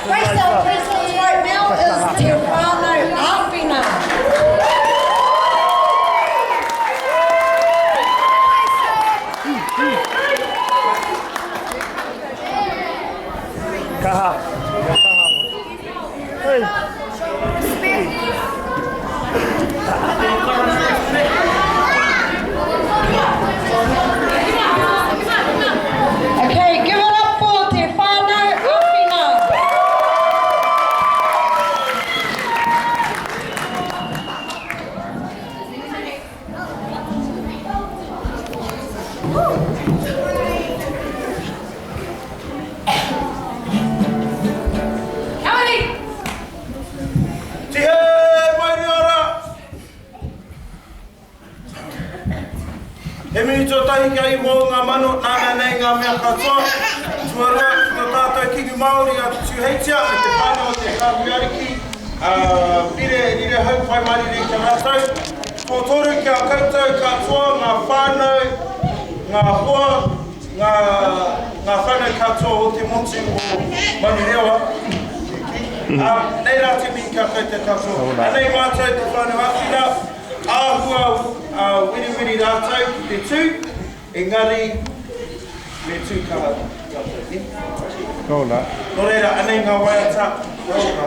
Grace our presence right now is Te Whānau Āwhina. Kaha. Kaha. Hey. Okay, give it up for Te Whānau Āwhina. Tihei mauri ora! He mihi tuatahi ki a Ihowa o ngā mano, nāna nei ngā mea katoa. Tuarua, ki tō tātou Kingi Māori a Te Tūheitia me te whānau o te Kāhui Ariki, a Rire, Rire Hau, Pai Mārire ki a rātou. Tuatoru, ki a koutou katoa, ngā whānau, ngā hoa, Ngā, ngā whānau katoa o te motu o Manurewa, e kī. Ā, nei rā te mihi ki a koutou katoa. Anei mātou te whānau āwhina, āhua wiriwiri rātou ki te tū, engari me tū kaha tātou, nē? Nō reira, anei ngā waiata, kia ora.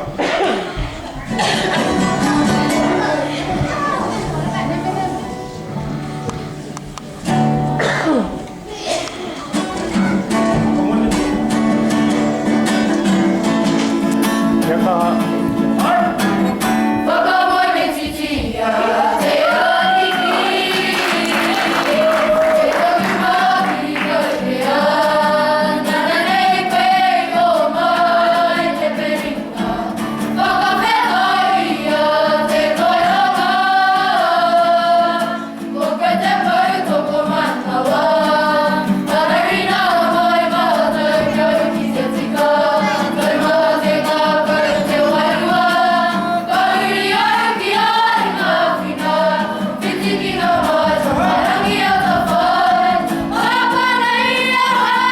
Kia kaha. Whakamoemititia te Ariki, e toku māhunga te Nana nei koe i homai te peringa, whakawhetaia te toihaka. Ko koe te pou tokomanawa, Arahina mai mātou kia ū ki te tika, Taumaha te ngākau, te wairua, Ka huri au ki a i ngā whina, Whitikina mai tō rangi atawhai, Hāpai nei ahau.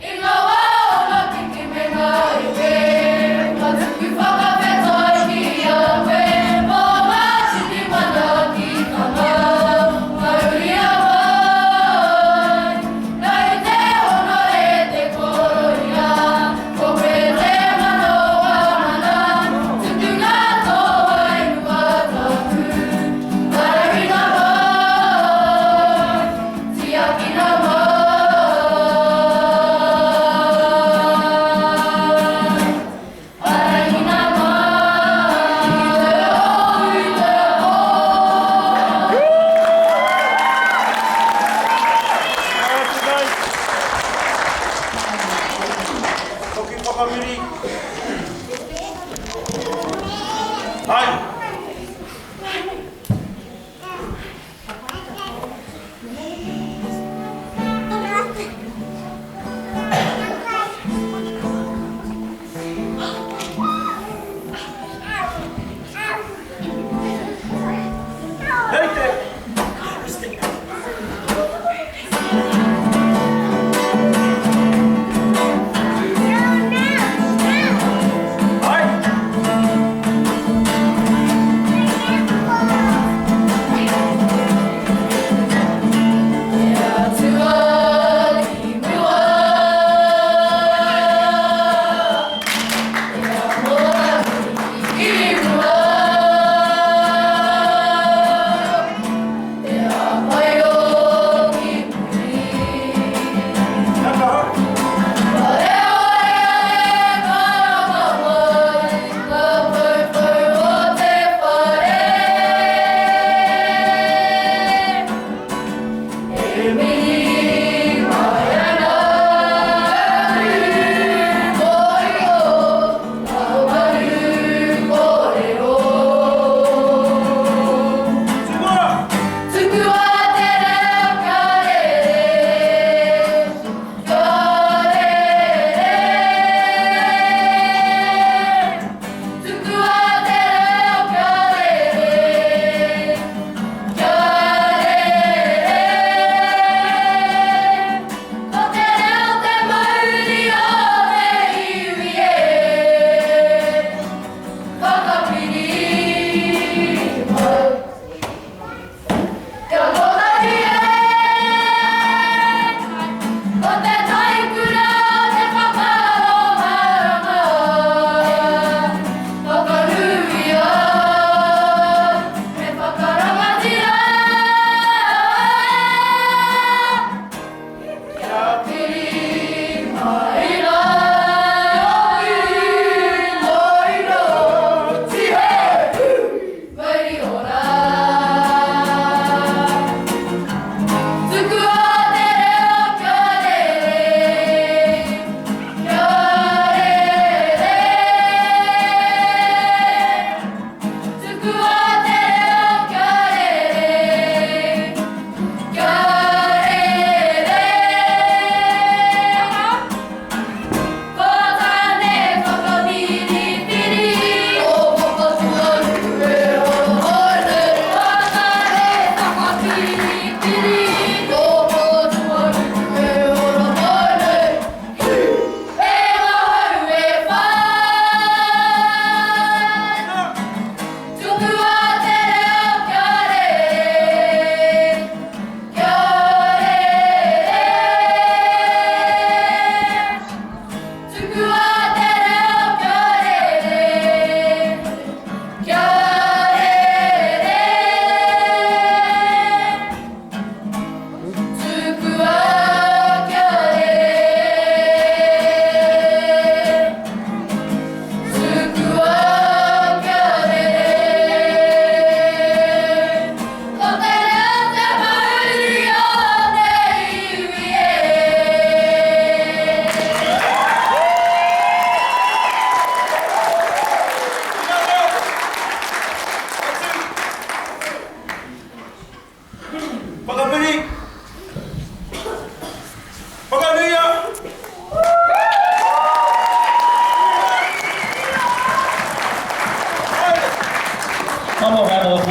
I ngā wā o ngā piki me ngā heke, ka tuku whakawhetai ki a koe mō ngā tini manaakitanga, mauria mai. Nāu te hōnore, te korōria, ko koe te mana o ngā mana, tukuna tō wairua tapu, arahina mai. Tiakina mai, arahina mai i te ao i te pō. Hoki whakamuri. Hai. Hei te! Hai!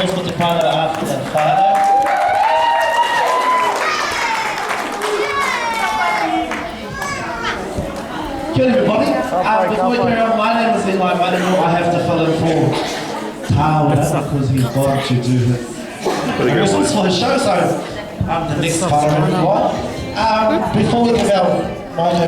course ko te whānau āwhina whānau. Kia ora everybody. Before we carry on, my name is Eli Manino. I have to fill in for Tāwera because he's gone to do his rehearsals for his show, so I'm the next whānau. Before we give our mic